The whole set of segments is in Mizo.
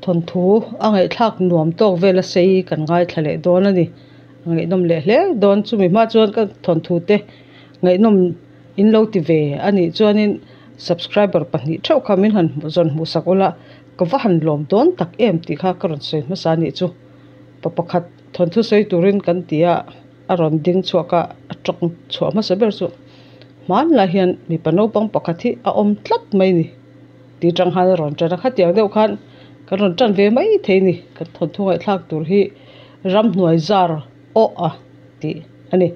Thawnthu a ngaihthlak nuam tawk vela sei kan ngaithla leh dawn a ni. A ngaihnawm leh hle dawn. Chumi hma chuan ka thawnthu te ngaihnawm in lo ti ve a nih chuanin subscriber pahnih theuh kha min han zawn hmuh sak ula ka va han lawm dawn tak em tih kha ka rawn sawi hmasa a nih chu. Pa pakhat thawnthu sawi turin kan ti a, a rawn ding chhuak a, a tawng chhuah hmasa ber chu hmanlai hian mipa naupang pakhat hi a awm tlat mai a ni. Tih tang khan a rawn tan a, khatiang deuh khan kan rawn tan ve mai thei a ni. Kan thawnthu ngaihthlak tur hi ramhnuai zar awh a tih a ni.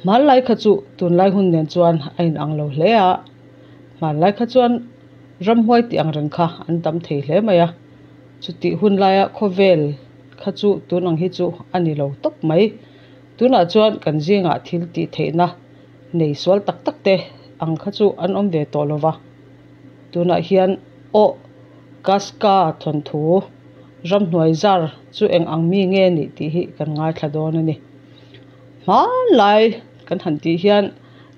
Hmanlai kha chu tunlai hun nen chuan a inang lo hle a, hmanlai kha chuan ramhuai tih ang reng kha an tam thei hle mai a, chutih hun laia khawvel kha chu tun ang hi chu a ni lo tawp mai. Tunah chuan kan zingah thil tih theihna nei sual tak tak te ang kha chu an awm ve tawh lo va. Tunah hian aw Kaska thawnthu ramhnuai zar chu eng ang mi nge nih tih hi kan ngaithla dawn a ni. Hmanlai kan han tih hian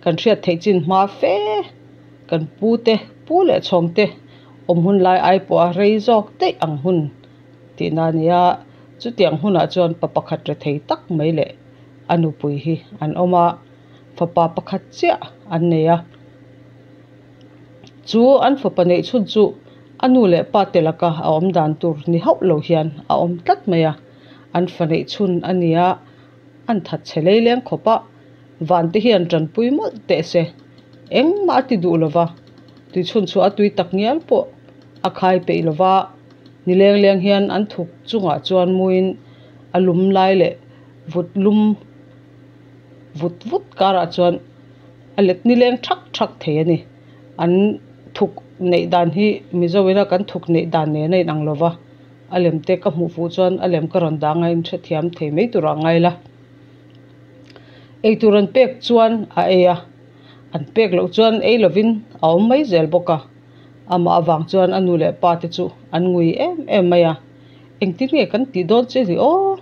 kan hriat theih chin hma fe kan pu te pu leh chhawng te awm hun lai ai pawha rei zawk daih ang hun tihna a ni a. Chutiang hunah chuan pa pakhat rethei tak mai leh a nupui hi an awm a, fapa pakhat chiah an nei a. Chu an fapa neih chhun chu a nu leh pa te laka a awm dan tur ni hauh lo hian a awm tlat mai a, an fa neih chhun a ni a, an that chhe leileng khawp a, van te hian tanpui mawlh teh se, engmah a ti duh lo va, tuichhun chhuah a tui tak ngial pawh a khai peih lo va, ni leng leng hian an thuk chungah chuan muin a lum lai leh vut lum vut vut karah chuan a let nileng thak thak thei a ni. An thuk neih dan hi Mizo ina kan thuk neih dan nen a inang lo va, a lem te ka hmuh fuh chuan a lem ka rawn dah anga inhrethiam thei mai turah a ngai la. Eitur an pek chuan a ei a, an pek loh chuan ei lovin a awm mai zel bawk a. Amah avang chuan a nu leh pa te chu an ngui em em mai a, engtin nge kan tih dawn che ni aw?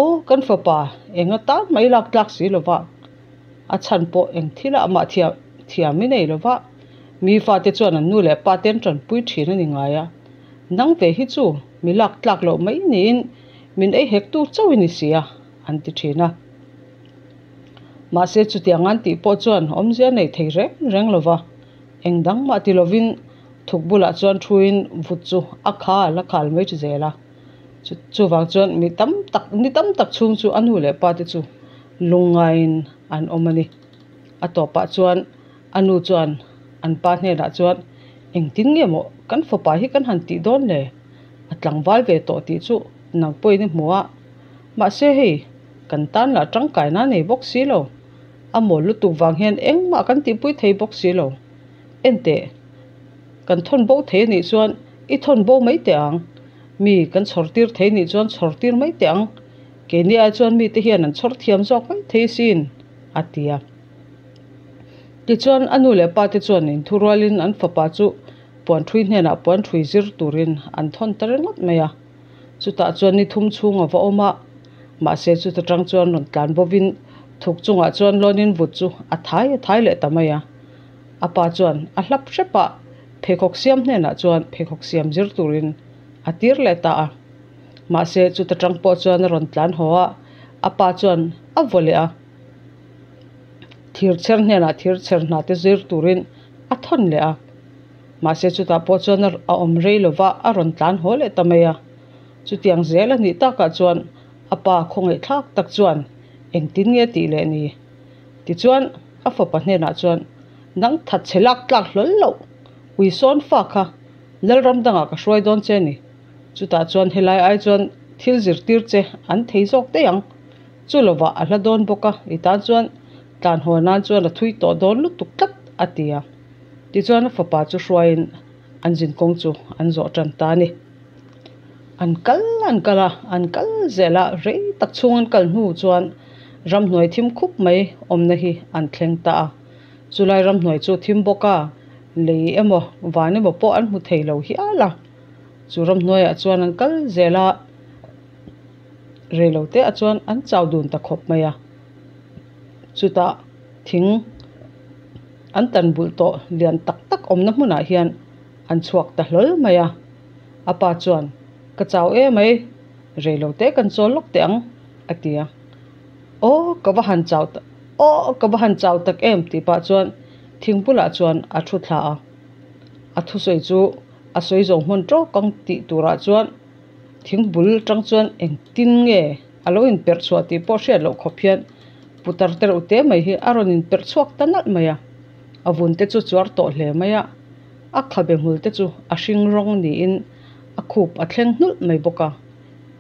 Aw, kan fapa, eng atan mai lak tlak si lo va, a chhan pawh eng thil ah mah thiam thiam i nei lo va, mi fate chuan an nu leh pa te an tanpui thin a ni ngai a, nang ve hi chu mi lak tlak loh mai niin min ei hek tu chauh i ni si a, an ti thin a. Mahse chutiang an tih pawh chuan awmzia nei thei reng reng lo va, eng dang mah ti lovin thuk bulah chuan thuin vut chu a khal a khal mai ṭhi zel a. Chuvang chuan mi tam tak ni tam tak chhung chu a nu leh pa te chu lungngaiin an awm a ni. A tawpah chuan a nu chuan an pa hnenah chuan engtin nge maw kan fapa hi kan han tih dawn le? A tlangval ve tawh tih chu nang pawhin i hmu a, mahse hei kan tan lah tangkaina a nei bawk si lo. A mawl lutuk vang hian engmah kan tihpui thei bawk si lo. Enteh, kan thawn bo thei a nih chuan i thawn bo mai teh ang. Mi kan chhawr tir thei nih chuan chhawr tir mai teh ang, keini ai chuan mite hian an chhawr thiam zawk mai thei sin, a ti a. Tichuan a nu leh pa te chuan inthurualin an fapa chu puanthui hnenah puanthui zir turin an thawn ta ringawt mai a. Chutah chuan ni thum chhung a va awm a, mahse chuta tang chuan rawn tlan bovin thuk chungah chuan lawnin vut chu a thai a thai leh ta mai a. A pa chuan a hlap hrep a, pheikhawk siam hnenah chuan pheikhawk siam zir turin a tir leh ta a. Mahse chuta tang pawh chuan a rawn tlan haw a, a pa chuan a vaw leh a. Thir chher hnenah thir chher hna te zir turin a thawn leh a. Mahse chutah pawh chuan a awm rei lo va, a rawn tlan haw leh ta mai a. Chutiang zel a nih takah chuan a pa khawngaihthlak tak chuan engtin nge tih leh ni? Tichuan a fapa hnenah chuan, Nang that chhe lak tlak hlawl loh, ui sawn fa kha Lalram dangah ka hruai dawn che ni. Chutah chuan helai ai chuan thil zirtir che an thei zawk daih ang. Chu lovah a hla dawn bawk a, i tan chuan tlan haw nan chuan a thui tawh dawn lutuk tlat, a ti a. Tichuan a fapa chu hruaiin an zinkawng chu an zawh tan ta a ni. An kal an kal a, an kal zel a, rei tak chhung an kal hnu chuan ramhnuai thim khup mai awmna hi an thleng ta a. Chulai ramhnuai chu thim bawk a, lei emaw van emaw pawh an hmu thei lo hial a. Chu ramhnuaiah chuan an kal zel a, rei lo te ah chuan an chau dun ta khawp mai a. Chutah thing an tan bulh tawh lian tak tak awmna hmunah hian an chhuak ta hlawl mai a. A pa chuan, Ka chau em mai, rei lo te kan chawl lawk teh ang, a ti a. Aw, ka va han chau tak, aw, ka va han chau tak em, tih pah chuan thing bulah chuan a thu thla a. A thusawi chu a sawi zo hmun tawk ang tih turah chuan thing bul atang chuan engtin nge a lo inperh chhuah tih pawh hriat loh khawp hian putar te reuh te mai hi a rawn inperh chhuak ta nalh mai a. A vun te chu chuar tawh hle mai a, a khabe hmul te chu a hring rawng niin a khup a thleng hnulh mai bawk a.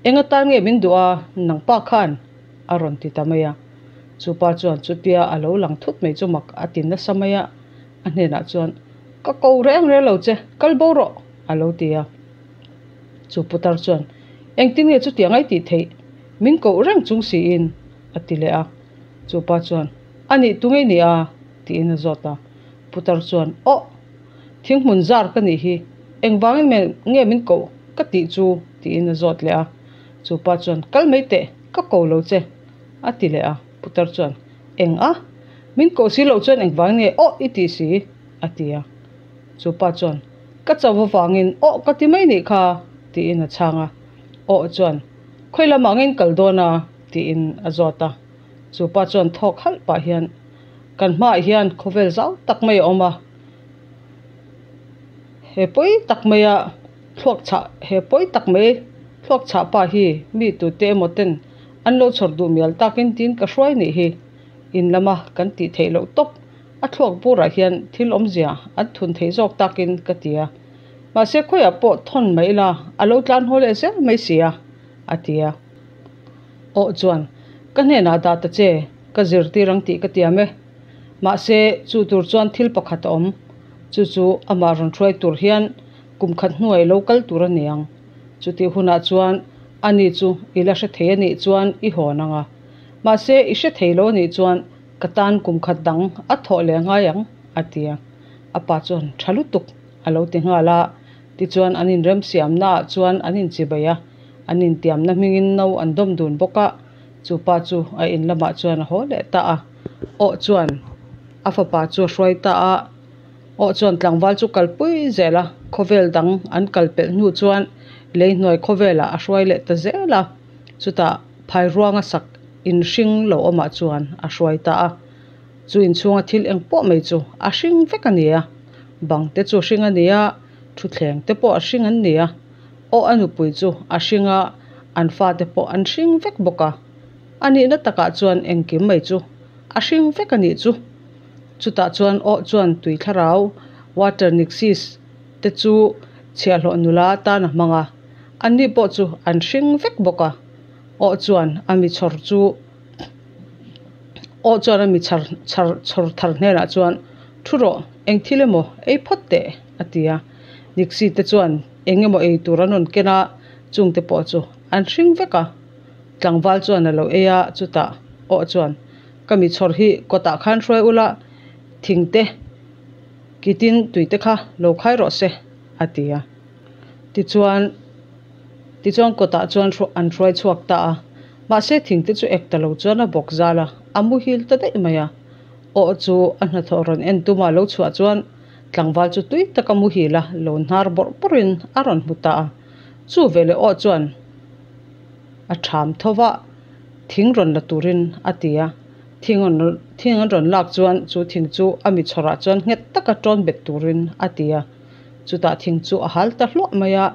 Eng atan nge min duh a, nang pa khan? a rawn ti ta mai a. Chupa chuan chutia a lo lang thut mai chu mak a ti nasa mai a, a hnenah chuan, Ka ko reng reng lo che, kal bo rawh, a lo ti a. Chu putar chuan, Engtin nge chutiang ai tih theih? Min koh reng chung siin, a ti leh a. Chu pa chuan, A nih tu ngei ni a? tiin a zawt a. Putar chuan, Aw! Thinghmun zar ka nih hi, engvangin nge min koh ka tih chu? tiin a zawt leh a. Chu pa chuan, Kal mai teh, ka ko lo che, a ti leh a. Putar chuan, Eng a? Min koh si loh chuan engvang nge aw i tih si? a ti a. Chu pa chuan, Ka chauh avangin aw ka ti mai nih kha, tiin a chhang a. Aw chuan, Khawi lamah nge in kal dawn a? tiin a zawt a. Chu pa chuan thawk halh pah hian, Kan hmaah hian khawvel zau tak mai a awm a, he pawi tak maia thluak chhah he pawi tak mai thluak chhah pa hi mi tute emaw ten an lo chhawr duh mial takin tiin ka hruai nih hi. In lama kan tih theih loh tawp a thluak burah hian thil awmzia an thun thei zawk takin ka ti a. Mahse khawiah pawh thawn mai ila a lo tlan haw leh zel mai si a, a ti a. Aw chuan, Ka hnenah dah ta che, ka zirtir ang tih ka tiam e. Mahse chu tur chuan thil pakhat a awm. Chu chu amah rawn hruai tur hian kum khat hnuai lo kal tur a ni ang. Chutih hunah chuan ani chu i la hre thei a nih chuan i hawn ang a. Mahse i hre thei lo a nih chuan ka tan kum khat dang a thawh leh ngai ang, a ti a. A pa chuan tha lutuk a lo ti nghal a. Tichuan an inremsiamnaah chuan an inchibai a, an intiamna hmingin no an dawm dun bawk a. Chu pa chu a in lamah chuan a haw leh ta a. Aw chuan a fapa chu a hruai ta a. Aw chuan tlangval chu kalpui zel a, khawvel dang an kal pelh hnu chuan lei hnuai khawvelah a hruai leh ta zel a. Chutah phairuanga sak in hring lo awmah chuan a hruai ta a. Chu inchhunga thil eng pawh mai chu a hring vek a ni a, bang te chu hring a ni a, thutthleng te pawh a hring an ni a, aw a nupui chu a hring a, an fate pawh an hring vek bawk a. A nihna takah chuan engkim mai chu a hring vek a nih chu. Chutah chuan aw chuan tui thlarau, water nixis, te chu chhiahhlawh nula atan a hmang a, anni pawh chu an hring vek bawk a. Aw chuan a mi chhawr chu Aw chuan a mi chhar chhar chhawr thar hnenah chuan, Thu rawh, eng thil emaw ei phawt teh, a ti a. Nixie te chuan eng emaw ei tur an rawn ken a, chungte pawh chu an hring vek a. Tlangval chuan a lo ei a, chutah aw chuan, Ka mi chhawr hi kawtah khan hruai ula, thingte kitin tuite kha lo khai rawh se, a ti a. Tichuan tichuan kawtah chuan an hruai chhuak ta a. Mahse thingte chu ek ta lo chuan a bawk zal a, a muhil ta daih mai a. Aw chu a hnathawh rawn en tuma lo chhuah chuan tlangval chu tui taka muhil a, lo hnar bawrh bawrhin a rawn hmu ta a. Chu veleh aw chuan a ṭham tho va, thing rawn la turin a ti a. Thing thing an rawn lak chuan chu thing chu a mi chhawrah chuan nghet taka ṭawn bet turin a ti a. Chutah thing chu a hal ta hluah mai a,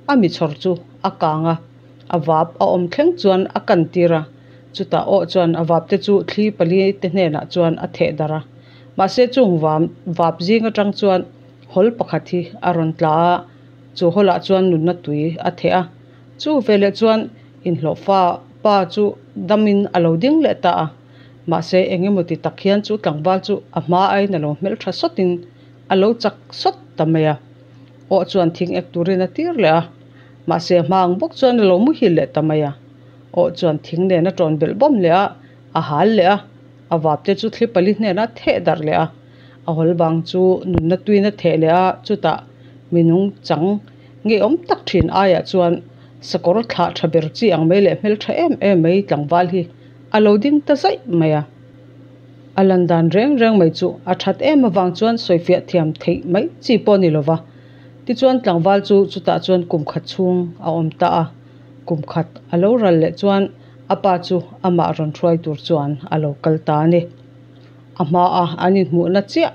a mi chhawr chu a kang a, a vap a awm thleng chuan a kan tir a. Chutah aw chuan a vap te chu thli pali te hnenah chuan a theh darh a. Mahse chung vam vap zing atang chuan hawl pakhat hi a rawn tla a, chu hawlah chuan nunna tui a theh a. Chu veleh chuan inhlawhfa pa chu damin a lo ding leh ta a. Mahse eng emaw ti tak hian chu tlangval chu a hma aiin a lo hmeltha sawtin a lo chak sawt ta mai a. Aw chuan thing ek turin a tir leh a, mahse a hma ang bawk chuan a lo muhil leh ta mai a. Aw chuan thing nen a tawn belh bawm leh a, a hal leh a, a vap te chu thli pali hnenah a theh darh leh a. A hawl bang chu nunna tuin a theh leh a, chutah minung chang ngeiawm tak thin aiah chuan sakawr thlah tha ber chi ang mai leh hmeltha em em mai tlangval hi a lo ding ta zaih mai a. A lan dan reng reng mai chu a that em avang chuan sawifiah thiam theih mai chi pawh a ni lo va. Tichuan tlangval chu chutah chuan kum khat chhung a awm ta a. Kum khat a lo ral leh chuan a pa chu amah rawn hruai tur chuan a lo kal ta a ni. A hmaa an inhmuhna chiah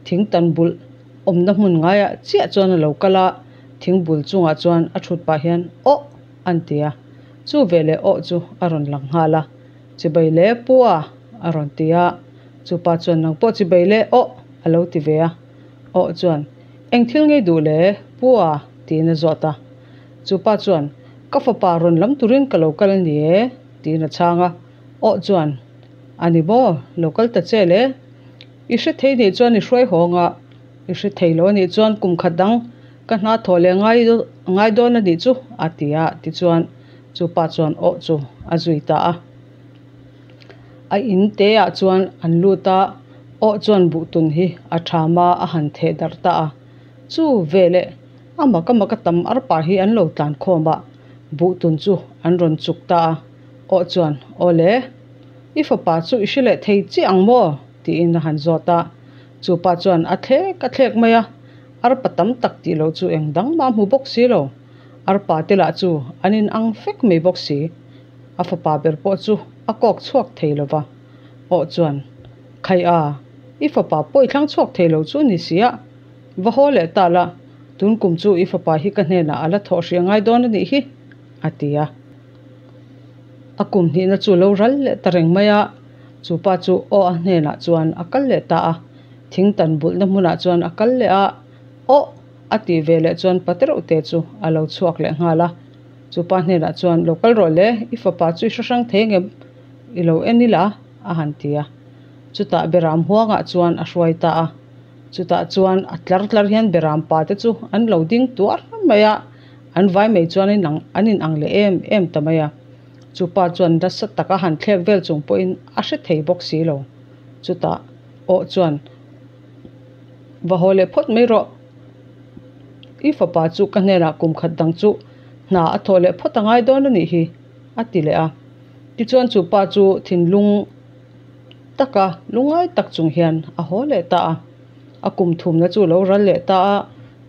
thing tan bulh awmna hmun ngaiah chiah chuan a lo kal a, thing bul chungah chuan a thut pah hian Awh! an ti a. Chu veleh awh chu a rawn lang nghal a, Chibai le pu a? a rawn ti a. Chu pa chuan Nang pawh chibai le awh! a lo ti ve a. Awh chuan Eng thil ngei duh le pu a? tiin a zawt a. Chu pa chuan Ka fapa rawn lam turin ka lo kal a ni e tiin a chhang a. Awh chuan A ni maw? Lo kal ta che le. I hre thei nih chuan i hruai hawng a, i hre thei lo a nih chuan kum khat dang ka hna thawh leh ngai ngai dawn a nih chu a ti a, tichuan chu pa chuan awh chu a zui ta a. A in te ah chuan an lut a, awh chuan buhtun hi a tham a, a han theh darh ta a. Chu veleh a mak a mak a tam arpa hi an lo tlan khawm a, buhtun chu an rawn chuk ta a, awh chuan aw le. I fapa chu i hre leh thei chiah ang maw? tiin a han zawt a. Chu pa chuan a thlek a thlek mai a, arpa tam tak tih loh chu eng dang mah a hmu bawk si lo. Arpa te lah chu an in ang fek mai bawk si. A fapa ber pawh chu a kawk chhuak thei lo va. Awh chuan, Khai a, i fapa pawh i thlang chhuak thei lo chu ni si a, va haw leh ta la, tun kum chu i fapa hi ka hnenah a la thawh hrih a ngai dawn a nih hi, a ti a. A kum hnihna chu lo ral leh ta reng mai a, chu pa chu aw a hnenah chuan a kal leh ta a, thing tan bulhna hmunah chuan a kal leh a, Aw! a tih ve leh chuan pa tereuh te chu a lo chhuak leh nghal a, chu pa hnenah chuan lo kal rawh le, i fapa chu i hre hrang thei ngem? I lo en ila a han ti a, chutah beram huangah chuan a hruai ta a, chutah chuan a tlar tlar hian beram pa te chu an lo ding tuar mai a. An vai mai chuan in ang an in ang leh em em ta mai a. Chu pa chuan nasa taka han thlek vel chung pawhin a hre thei bawk si lo. Chutah awh chuan va haw leh phawt mai rawh. I fapa chu ka hnenah kum khat dang chu hna a thawh leh phawt a ngai dawn a nih hi a ti leh a. Tichuan chu pa chu thinlung taka lungngai tak chung hian a haw leh ta a. A kum thumna chu lo ral leh ta a.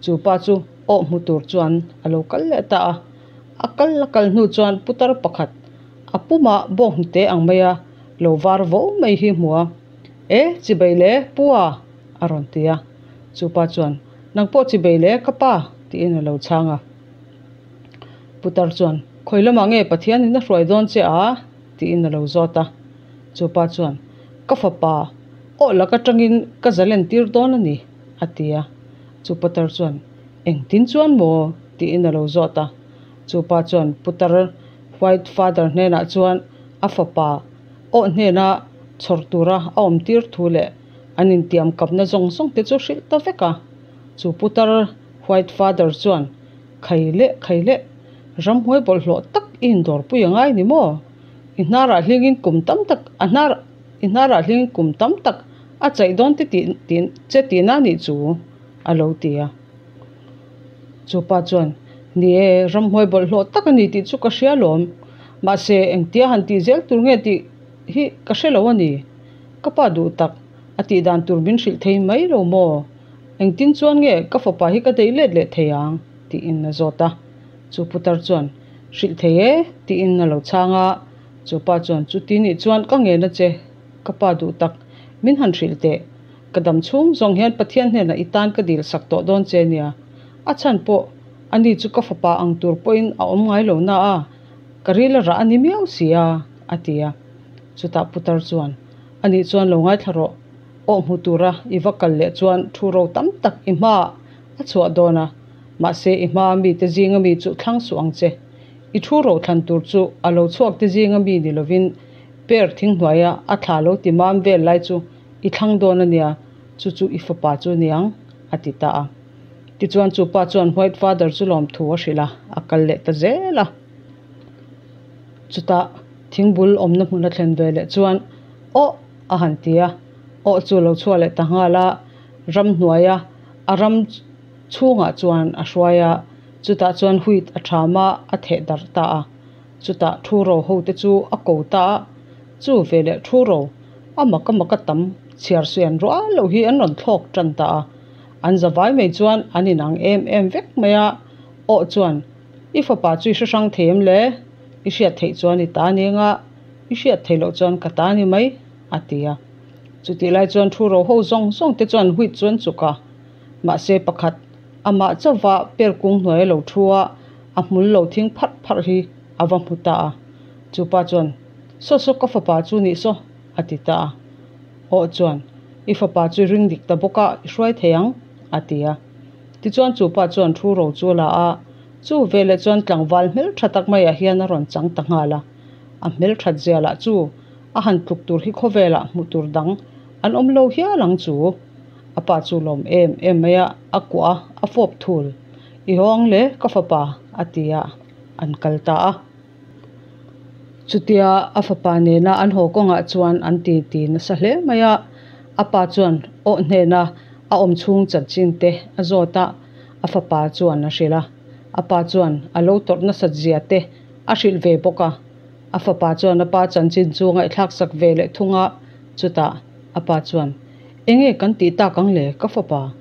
Chu pa chu awh hmu tur chuan a lo kal leh ta a, a kal a kal hnu chuan putar pakhat a pumah bawnghnute ang maia lo var vo mai hi hmu a, E chibei le pu a? a rawn ti a. Chu pa chuan, Nang pawh chibei le ka pa tiin a lo chhang a. Putar chuan, Khawi lamah nge Pathianin a hruai dawn che a? tiin a lo zawt a. Chu pa chuan, Ka fapa, awh lak atangin ka zalen tir dawn a ni. a ti a. Chu putar chuan, Engtin chuan maw? tiin a lo zawt a. Chu pa chuan putar White Father hnenah chuan a fapa awh hnena chhawr tura a awm tir thu leh an intiam kapna zawng zawng te chu hrilh ta vek a. Chu putar White Father chuan, Khai leh khai leh, ramhuai bawlhhlawh tak i indawrpui a ngai ni maw? I hnarah hlingin kum tam tak a hnar i hnarah hlingin kum tam tak A chaih dawn te tih tih che tihna nih chu a lo ti a. Chu pa chuan, Ni e, ramhuai bawlhhlawh tak a ni tih chu ka hria alawm. Mahse, engtia han tih zel tur nge tih hi ka hre lo a ni. Ka pa duh tak, a tih dan tur min hrilh thei mai lo maw? Engtin chuan nge ka fapa hi ka deih let leh thei ang? tiin a zawt a. Chu putar chuan, Hrilh thei e, tiin a lo chhang a. Chu pa chuan, Chuti nih chuan ka ngen a che. Ka pa duh tak, min han hrilh teh. Ka dam chhung zawng hian Pathian hnenah i tan ka dil sak tawh dawn che nia. A chhan pawh, ani chu ka fapa ang tur pawhin a awm ngai lo na a, ka ril a rah a ni miau si a, a ti a. Chutah putar chuan, Ani chuan lo ngaithla rawh, awh hmu tura i va kal leh chuan thu ro tam tak i hmaah a chhuah dawn a, mahse i hmaa mite zinga mi chu thlang suh ang che. I thu ro thlan tur chu a lo chhuak te zinga mi ni lovin Per thing hnuaia a thla lo ti mam vel lai chu i thlang dawn a nia, chu chu i fapa chu niang, a ti ta a. Tichuan chu pa chuan White Father chu lawmthu a hrilh a, a kal leh ta zel a. Chutah thingbul awmna hmun a thlen ve leh chuan Awh! a han ti a, Awh chu lo chhuah leh ta nghal a, ramhnuaia a ram chhungah chuan a hruai a, chutah chuan wheat a ṭham a, a theh darh ta a. Chutah thu ro ho te chu a ko ta a, chu veleh thu ro a mak a mak a tam chhiar suian rual loh hi an rawn thlawk tan ta a. An zavai mai chuan an inang em em vek mai a, Awh chuan, I fapa chu i hre hrang thei em le? I hriat theih chuan i ta ni anga, i hriat theih loh chuan ka ta ni mai, a ti a. Chutih lai chuan thu ro ho zawng zawng te chuan huit chu an chuk a. Mahse pakhat, amah chauhva per kung hnuai a lo thu a, a hmul lo thing pharh pharh hi a va hmu ta a. Chupa chuan, Saw saw ka fapa chu nih saw, a ti ta a. Awh chuan, I fapa chu i ring dik ta bawk a, i hruai thei ang, a ti a. Tichuan chupa chuan thu ro chu a la a, chu veleh chuan tlangval hmeltha tak maiah hian a rawn chang ta nghal a. A hmelthat zia lah chu a han tluk tur hi khawvelah hmuh tur dang an awm lo hial ang chu. A pa chu lawm em em mai a, a kuah a, a fawp thul. I haw ang le, ka fapa, a ti a, an kal ta a. Chutia a fapa nena an haw kawngah chuan an ti ti nasa hle mai a, a pa chuan awh hnena a awm chhung chanchin te a zawt a, a fapa chuan a hrilh a. A pa chuan a lo tawrh nasat zia te a hrilh ve bawk a. A fapa chuan a pa chanchin chu ngaihthlak sak ve leh thung a, chutah a pa chuan, Enge kan tih tak ang le ka fapa?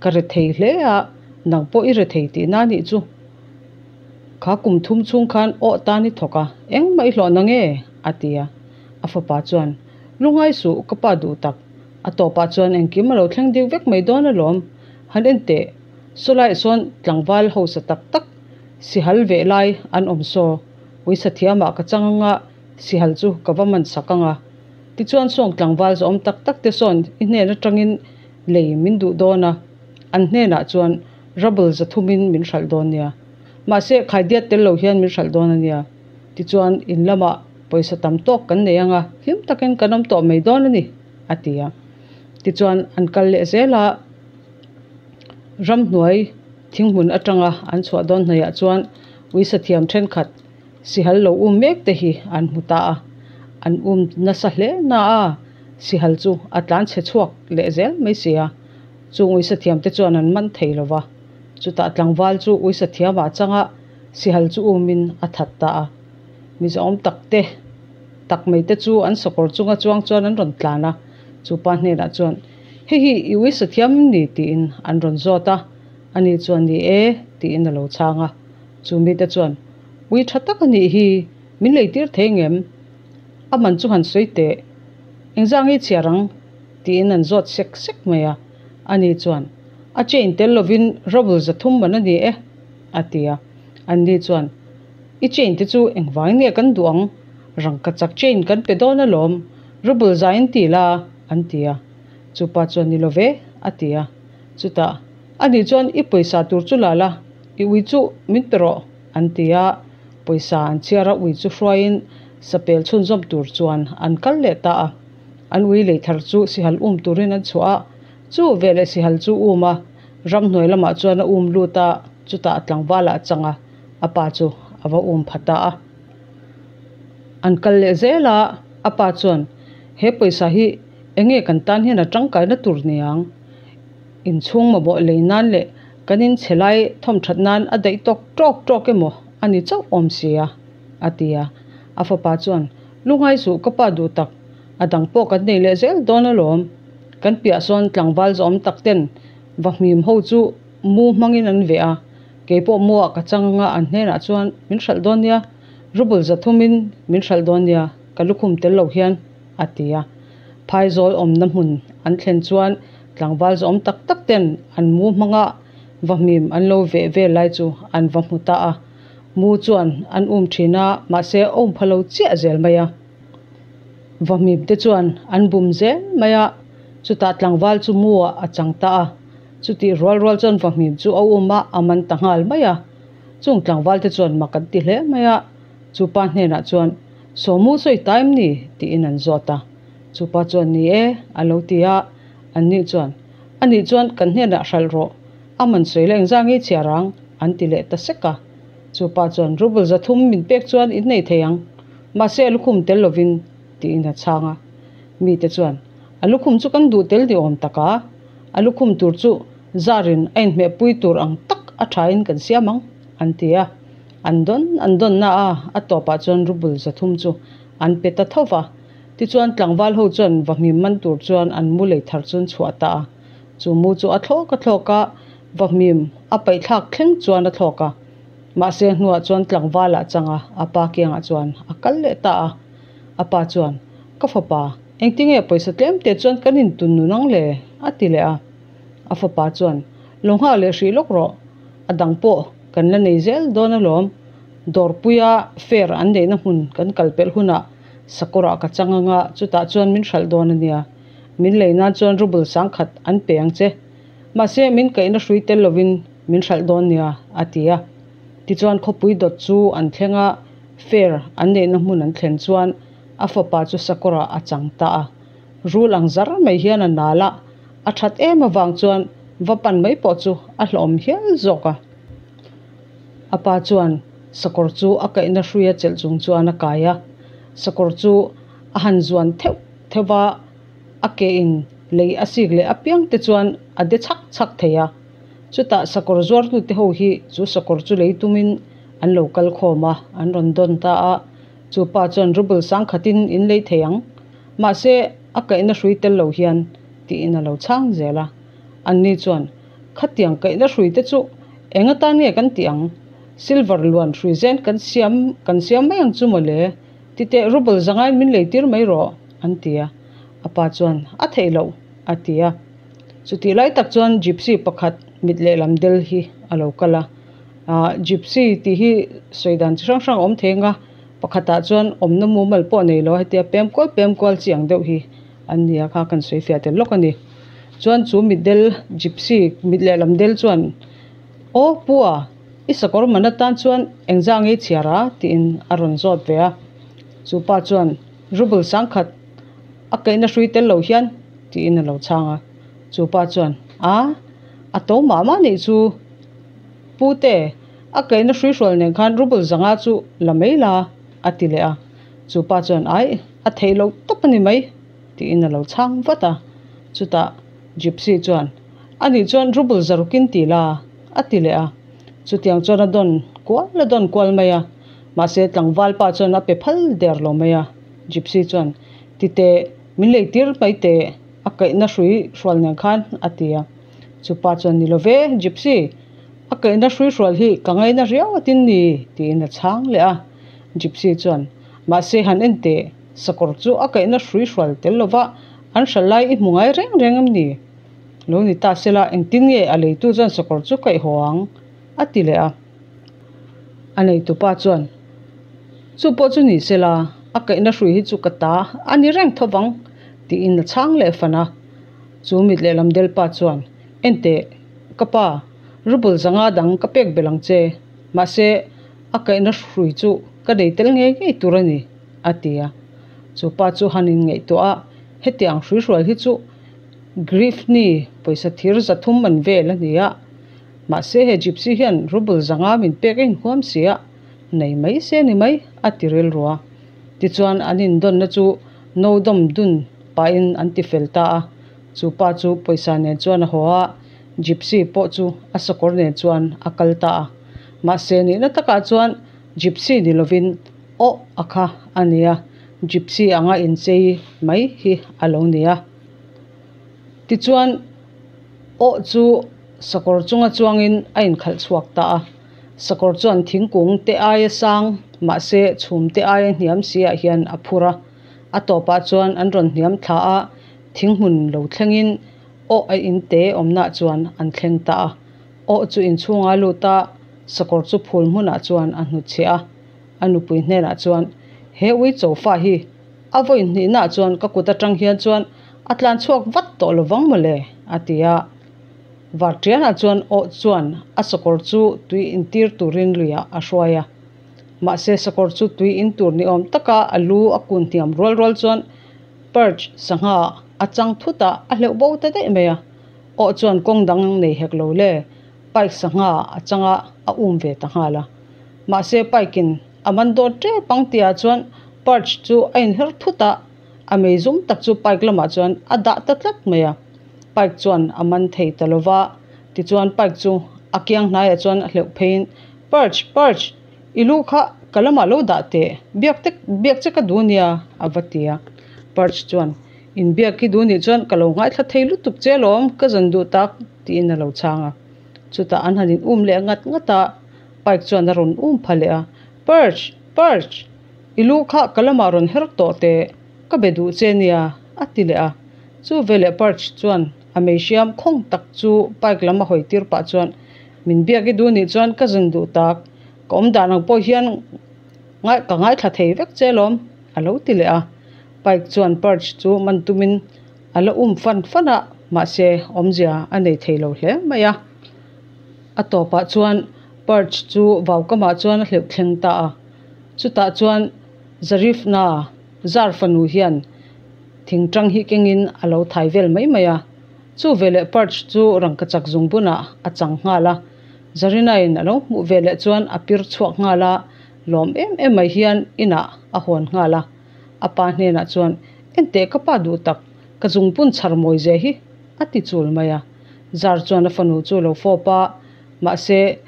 Ka rethei hle a, nang pawh i rethei tihna a nih chu. Kha kum thum chhung khan aw tan i thawk a, engmah i hlawh na nge? a ti a. A fapa chuan, Lungai suh, ka pa duh tak. A tawpah chuan engkim a lo thleng deuh vek mai dawn alawm. Han en teh, sawlaiah sawn tlangval hausa tak tak sihal veh lai an awm saw. Uisa thiamah ka chang anga sihal chu ka va man sak anga. Tichuan sawng tlangval zawm tak tak te sawn i hnen atangin lei min duh dawn a, an hnenah chuan Rubble zathumin min hralh dawn nia. Mahse, khaidiat tel lo hian min hralh dawn a nia. Tichuan, in lamah pawisa tam tawk kan nei anga hlim takin kan awm tawh mai dawn a ni, a ti a. Tichuan, an kal leh zel a, ramhnuai thinghmun atanga an chhuah dawn hnaihah chuan uisathiam thenkhat sihal lo um mek te hi an hmu ta a. An um nasa hle na a, sihal chu a tlanchhe chhuak leh zel mai si a. Chung uisathiamte chuan an man thei lo va, chutah tlangval chu uisathiamah changa sihal chu umin a that ta a. Mizawm takte tak mai te chu an sakawr chunga chuang chuan an rawn tlan a, chupa hnenah chuan, Hei hi i uisathiam em ni? tiin an rawn zawt a, ani chuan, Ni e, tiin a lo chhang a. Chu mite chuan, Ui tha tak a nih hi, min leitir thei ngem? A man chu han sawi teh, engzah nge i chhiar ang? Tiin an zawt sek sek mai a. Ani chuan, A chain tel lovin rubble 300 man a ni e, a ti a. Anni chuan, I chain te chu engvangin nge kan duh ang? Rangkachak chain kan pe dawn alawm, rubble za in ti la, an ti a. Chupa chuan, Ni lo ve, a ti a. Chutah, Ani chuan i pawisa tur chu la la, i ui chu min pe rawh, an ti a. Pawisa an chhiar a, ui chu hruaiin sapel chhunzawm tur chuan an kal leh ta a. An ui lei thar chu sihal um turin an chhuah a, chu veleh sihal chu um a, ramhnuai lamah chuan a um lut a, chutah tlangvalah a chang a, a pa chu a va um pha ta a. An kal leh zel a, a pa chuan, He pawisa hi eng nge kan tan hian a tangkaina tur niang? Inchhung mamawh lei nan leh kan inchhe lai thawmthat nan a daih tawk tawk tawk emaw a ni chauh awm sia, a ti a. A fapa chuan, Lungai suh ka pa duh tak, a dang pawh kan nei leh zel dawn alawm. Kan piah sawn tlangval zawm tak ten va hmim ho chu mu hmangin an veh a, kei pawh mu ah ka chang anga an hnenah chuan min hralh dawn nia, ruble 300 in min hralh dawn nia, ka lukhum tel lo hian, a ti a. Phaizawl awmna hmun an thlen chuan tlangval zawm tak tak ten an mu hmanga va hmim an lo veh vel lai chu an va hmu ta a. Mu chuan an um thin a, mahse a um pha lo chiah zel mai a. Vahmim te chuan an bum zel mai a, chutah tlangval chu mu ah a chang ta a. Chutih rual rual chuan vahmim chu a um a, a man ta nghal mai a. Chung tlangval te chuan mak an ti hle mai a, chupa hnenah chuan, Sawmu sawi ta em ni? tiin an zawt a. Chupa chuan, Ni e, a lo ti a. Anni chuan, Anih chuan kan hnenah hralh rawh, a man sawi la engzah ngei chhiar ang? An ti leh ta sek a. Chu pa chuan, Ruble 300 min pek chuan in nei thei ang, mahse a lukhum tel lovin, tiin a chhang a. Mite chuan, A lukhum chu kan duh tel ni awm tak a, a lukhum tur chu zarin a inhmehpui tur ang tak a thain kan siam ang, an ti a. An dawn an dawn na a, a tawpah chuan ruble 300 chu an pe ta tho va. Tichuan tlangval ho chuan vahmim man tur chuan an mu lei thar chu an chhuah ta a. Chu mu chu a thlawk a thlawk a, vahmim a paihthlak thleng chuan a thlawk a. Mahse hnuah chuan tlangval ah chang a, a pa kiangah chuan a kal leh ta a. A pa chuan, Ka fapa, engtinge pawisa tlem te chuan kan intun nun ang le? a ti leh a. A fapa chuan, Lo nghak leh hrih lawk rawh, a dang pawh kan la nei zel dawn alawm. Dawrpuia fair an neihna hmun kan kal pelh hunah sakawrah ka chang anga chutah chuan min hralh dawn a nia. Min lei nan chuan ruble sangkhat an pe ang che. Mahse min kaihna hrui tel lovin min hralh dawn nia, a ti a. Tichuan khawpui dawt chu an thleng a, fair an neihna hmun an thlen chuan a fapa chu sakawrah a chang ta a. Rul ang zar mai hian a nal a, a that em avang chuan va pan mai pawh chu a hlawm hial zawk a. A pa chuan sakawr chu a kaihna hruia chelh chung chuan a kai a, sakawr chu a han zuan theuh theuh va, a ke in lei a sik leh apiang te chuan a de chhak chhak thei a. Chutah sakawr zuartute ho hi chu sakawr chu lei tumin an lo kal khawm a, an rawn dawn ta a. Chu pa chuan ruble sangkhatin in lei thei ang, mahse a kaihna hrui tel lo hian tiin a lo chhang zel a. Anni chuan, Khatiang kaihna hrui te chu eng atan nge kan tih ang? Silver luan hrui zen kan siam kan siam mai ang chu mawle. Titeh ruble zangain min lei tir mai rawh, an ti a. A pa chuan, A theih loh, a ti a. Chutih lai tak chuan gypsy pakhat mit lehlam del hi a lo kal a. Ahh gypsy tih hi sawi dan chi hrang hrang a awm thei ang a, pakhatah chuan awmna mumal pawh nei lo a hetia pem kual pem kual chi ang deuh hi an ni a kha kan sawi fiah tel lawk a ni. Chuan chu mitdel gypsy mit lehlam del chuan Aw pu a, i sakawr man atan chuan engzah nge i chhiar a? tiin a rawn zawt ve a. Chu pa chuan ruble sangkhat a kaihna hrui tel lo hian tiin a lo chhang a. Chu pa chuan A, a to mah mah nih chu Pu te, a kaihna hrui hrual nen khan ruble zanga chu la mai la a ti leh a. Chu pa chuan Aih, a theih loh tawp a ni mai tiin a lo chhang vat a. Chutah Gypsy chuan A nih chuan ruble zarukin ti la, a ti leh a. Chutiang chuan a dawn kual a dawn kual mai a. Mahse tlangval pa chuan a pe phal der lo mai a. Gypsy chuan, Ti teh, min lei tir mai teh, a kaihna hrui hrual nen khan, a ti a. Chu pa chuan, Ni lo ve, Gypsy, a kaihna hrui hrual hi ka ngaina riau atin ni, tiin a chhang leh a. Gypsy chuan, Mahse han en teh, sakawr chu a kaihna hrui hrual tel lova an hral lai i hmu ngai reng reng em ni? Lo ni ta sela, engtin nge a leitu chuan sakawr chu kaih haw ang? a ti leh a. A neitupa chuan, Chu pawh chu ni sela, a kaihna hrui hi chu ka ta a ni reng tho vang, tiin a chhang leh fan a. Chu mit lehlam Delpa chuan, Enteh, ka pa, ruble zanga dang ka pek belh ang che, mahse, a kaihna hrui chu ka nei tel ngei ngei tur a ni, a ti a. Chu pa chu han inngaihtuah a, hetiang hrui hrual hi chu Griffni pawisa thir zathum an vel a ni a, mahse he gypsy hian ruble zanga min pek a inhuam si a, nei mai se ni mai a ti rilru a. Tichuan an indawnna chu no dawm dun pahin an ti fel ta a, chu pa chu pawisa nen chuan a haw a, gypsy pawh chu a sakawr nen chuan a kal ta a. Mahse nihna takah chuan gypsy ni lovin awh a kha a ni a, gypsy anga inchei mai hi a lo ni a. Tichuan, awh chu sakawr chunga chuangin a inkhalh chhuak ta a. Sakawr chuan thingkung te aia sang, mahse chhum te aia hniam si ah hian a phur a. A tawpah chuan an rawn hniam thla a, thinghmun lo thlengin awh a in te awmnah chuan an thleng ta a. Awh chu inchhunga lut a, sakawr chu phul hmunah chuan a hnutchhiah a. A nupui hnenah chuan, He ui chofa hi A vawi hnihnaah chuan ka kut atang hian chuan a tlan chhuak vat tawh lo vang mawle, a ti a. Vartianah chuan awh chuan a sakawr chu tui intir turin luiah a hruai a. Mahse sakawr chu tui in tur ni awm taka a lu a kun hniam rual rual chuan perch sangha a chang thut a, a hleuh bo ta daih mai a. Awh chuan kawng dang nei hek lo le, pike sangha a chang a, a um ve ta nghal a. Mahse pike in A man dawt tep ang tihah chuan perch chu a inher thut a, a mei zum tak chu pike lamah chuan a dah ta tlat mai a. Pike chuan a man thei ta lo va, tichuan pike chu a kiang hnaiah chuan a hleuh pheiin, Perch, perch, i lu kha ka lamah lo dah teh, biak te biak che ka duh nia, a va ti a. Perch chuan, Inbiak i duh nih chuan ka lo ngaithla thei lutuk che alawm, ka zan duh tak, tiin a lo chhang a. Chutah an han in um leh ngat ngat a, Pike chuan a rawn um pha leh a, Perch! Perch! I lu kha ka lamah rawn her tawh teh, ka be duh che nia, a ti leh a. Chu veleh Perch chuan a mei hriam khawng tak chu Pike lam a hawi tir pah chuan, Min biak i duh nih chuan ka zan duh tak, ka awm dan ang pawh hian ka ngaithla thei vek che alawm, a lo ti leh a. Pike chuan Perch chu man tumin a la um fan fan a, mahse awmzia a nei thei lo hle mai a. A tawpah chuan Perch chu vaukamah chuan a hleuh thleng ta a. Chutah chuan Zarifna zar fanu hian thingtang hi kengin a lo thai vel mai mai a. Chu veleh Perch chu rangkachak zungbunah a chang nghal a. Zarinain a lo hmuh veleh chuan a pir chhuak nghal a, lawm em em mai hian inah a hawn nghal a. A pa hnenah chuan, Enteh ka pa duh tak, ka zungpun chhar mawi zia hi, a ti chul mai a. Zar chuan a fanu chu a lo fawp a, mahse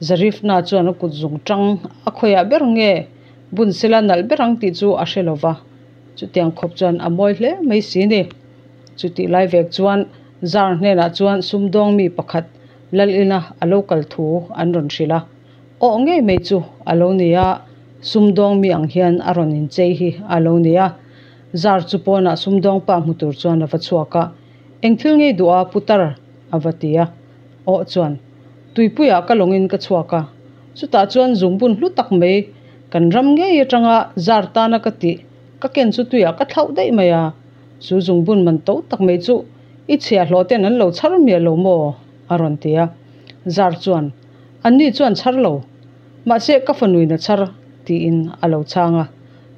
Zarifna chuan a kut zung tang a khawiah ber nge bun sela nalh ber ang tih chu a hre lo va, chutiang khawp chuan a mawi hle mai si ni. Chutih lai vek chuan Zar hnenah chuan sumdawng mi pakhat Lalina a lo kal thu an rawn hrilh a. Awh ngei mai chu a lo ni a, sumdawng mi ang hian a rawn inchei hi a lo ni a. Zar chu pawnah sumdawng pa hmu tur chuan a va chhuak a, Eng thil ngei duh a putar? a va ti a. Awh chuan, Tuipuiah ka lawngin ka chhuak a, chutah chuan zungbun hlu tak mai kan ram ngei atanga zar tana ka tih ka ken chu tuiah ka thlauh daih mai a, chu zungbun man to tak mai chu i chhiahhlawh ten an lo chhar miah lo maw? a rawn ti a. Zar chuan, Anni chuan chhar lo, mahse ka fanuin a chhar, tiin a lo chhang a.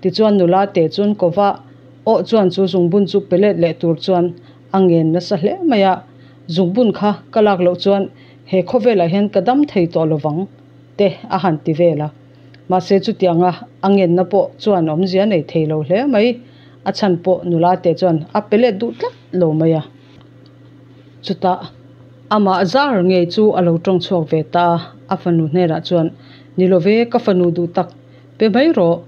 Tichuan nula te chuan kova awh chuan chu zungbun chu pe let leh tur chuan a ngen nasa hle mai a, Zungbun kha ka lak loh chuan he khawvelah hian ka dam thei tawh lovang, te a han ti vel a. Mahse chutianga a ngenna pawh chuan awmzia nei thei lo hle mai, a chhan pawh nula te chuan a pe let duh tlat lo mai a. Chutah amah zar ngei chu a lo tawng chhuak ve ta a, a fanu hnenah chuan, Ni lo ve, ka fanu duh tak, pe mai rawh.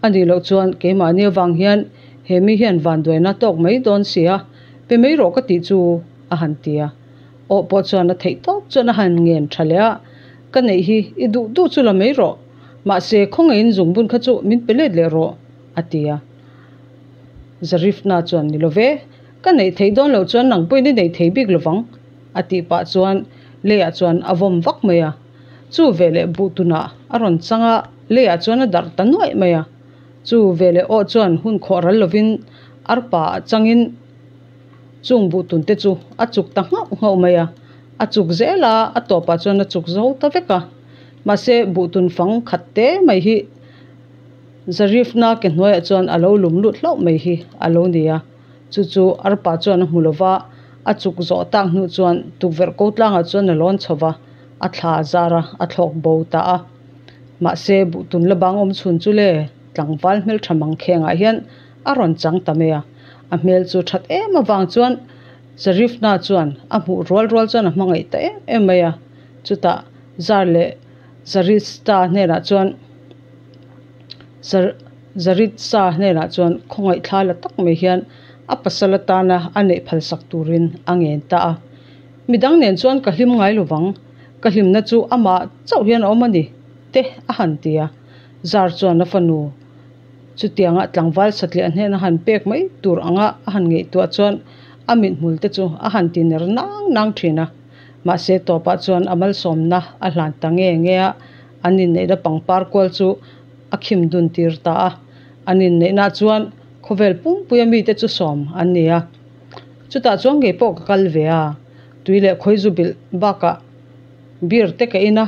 A nih loh chuan keimahni avang hian he mi hian vanduaina tawk mai dawn si a, pe mai rawh ka tih chu, a han ti a. Awh pawh chuan a theih tawp chuan a han ngen tha leh a, Ka neih hi i duh duh chu la mai rawh, mahse khawngaihin zungbun kha chu min pe let leh rawh, a ti a. Zarifna chuan, Ni lo ve, Ka neih theih dawn loh chuan nang pawhin i neih thei bik lovang, a tih pah chuan leiah chuan a vawm vak mai a. Chu veleh buh tunah a rawn chang a, leiah chuan a darh ta nuaih mai a. Chu veleh awh chuan hun khawh ral lovin arpa ah changin chung buh tun te chu a chuk ta nghauh nghauh mai a. A chuk zel a, a tawpah chuan a chuk zo ta vek a. Mahse buh tun fang khat te mai hi Zarifna ke hnuaiah chuan a lo lum lut hlauh mai hi a lo ni a. Chu chu arpa chuan a hmu lo va, a chuk zawh tak hnu chuan tukverh ko tlangah chuan a lawn chho va, a thla a zar a, a thlawk bo ta a. Mahse, buhtun la bang awm chhun chu le tlangval hmeltha mangkhengah hian a rawn chang ta mai a. A hmel chu that em avang chuan Zarifna chuan a hmuh rual rual chuan a hmangaih ta em em mai a. Chutah Zar leh Zarista hnenah chuan. Zaritsa hnenah chuan khawngaih thla la tak mai hian a pasal atana a neih phalsak turin a ngen ta a. Midang nen chuan ka hlim ngai lovang, ka hlimna chu amah chauh hian a awm a ni, te a han ti a. Zar chuan a fanu chutianga tlangval satliah hnena han pek mai tur anga a han ngaihtuah chuan a mithmul te chu a han ti ner nang nang thin a. Mahse tawpah chuan a malsawmna a hlan ta nge nge a. An inneihna pangpar kual chu a khim dun tir ta a. An inneihna chuan khawvel pumpuia mite chu sawm an ni a. Chutah chuan ngei pawh ka kal ve a, tui leh khawizu bilh bakah beer te ka in a,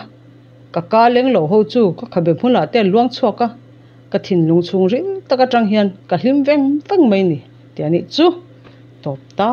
ka ka leng lo ho chu ka khabe hmunah te an luang chhuak a, ka thinlung chhung ril tak atang hian ka hlim veng veng mai ni tih a nih chu tawp ta.